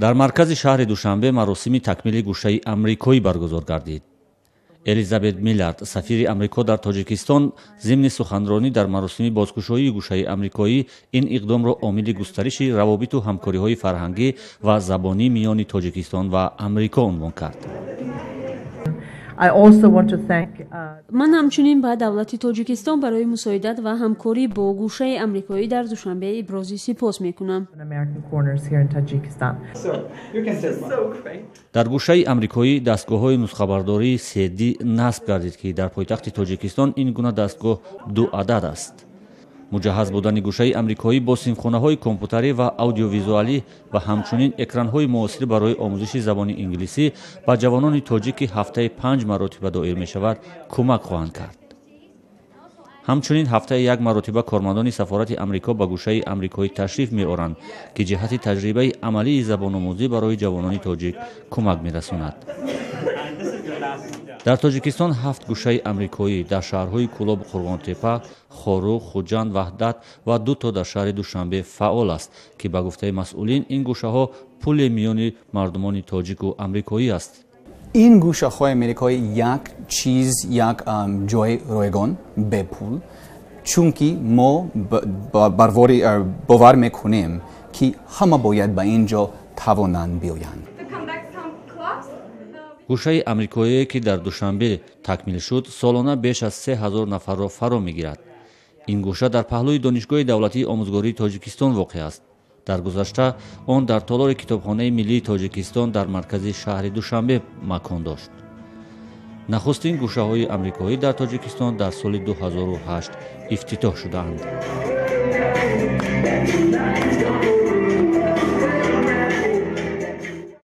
Дар маркази шаҳри Душанбе маросими такмили гӯшаи амрикоӣ баргузор гардид. Элизабет Миллард, сафири Амрико дар Тоҷикистон, зимни суханронӣ дар маросими бозкушоии гӯшаи амрикоӣ ин иқдомро омили густариши равобиту ҳамкориҳои фарҳангӣ ва забонӣ миёни Тоҷикистон ва Амрико унвон кард. Ман ҳамчунин ба давлати Тоҷикистон барои мусоидат ва ҳамкорӣ бо гӯшаи амрикоӣ дар Душанбе ибрози сипос мекунам. Дар гӯшаи амрикоӣ дастгоҳҳои нусхабардории 3D насб гардид, ки дар пойтахти Тоҷикистон ин гуна дастгоҳ ду адад аст. Муҷаҳҳаз будани гӯшаи амрикоӣ бо синфхонаҳои компютарӣ ва аудиовизуалӣ ва ҳамчунин экранҳои муосир барои омӯзиши забони инглисӣ ба ҷавонони тоҷик, ки ҳафтаи 5 маротиба доир мешавад, кӯмак хоҳанд кард. Ҳамчунин ҳафтаи як маротиба кормандони сафорати Амрико ба гӯшаи амрикоӣ ташриф меоранд, ки ҷиҳати таҷрибаи амалии забономӯзӣ барои ҷавонони тоҷик кӯмак мерасонад. Дар Тоҷикистон 7 гӯшаи амрикоӣ дар шаҳрҳои Кӯлобу Қурғонтеппа, Хоруғ, Хуҷанд, Ваҳдат ва ду то дар шаҳри Душанбе фаъол аст, ки ба гуфтаи масъулин ин гӯшаҳо пуле миёни мардумони тоҷику амрикоӣ аст. Ин гӯшаҳои амрикоӣ як чиз, як ҷои ройгон, бепул, чунки мо бовар мекунем, ки ҳама бояд ба ин ҷо тавонанд биёянд. Гӯшаи амрикоие, ки дар Душанбе такмил шуд, солона беш аз 3000 нафарро фаро мегирад. Ин гӯша дар паҳлӯи Донишгоҳи давлатии омӯзгории Тоҷикистон воқеъ аст. Дар гузашта он дар толори Китобхонаи миллии Тоҷикистон дар маркази шаҳри Душанбе макон дошт. Нахустин гӯшаҳои амрикоӣ дар Тоҷикистон дар соли 2008 ифтитоҳ шудаанд.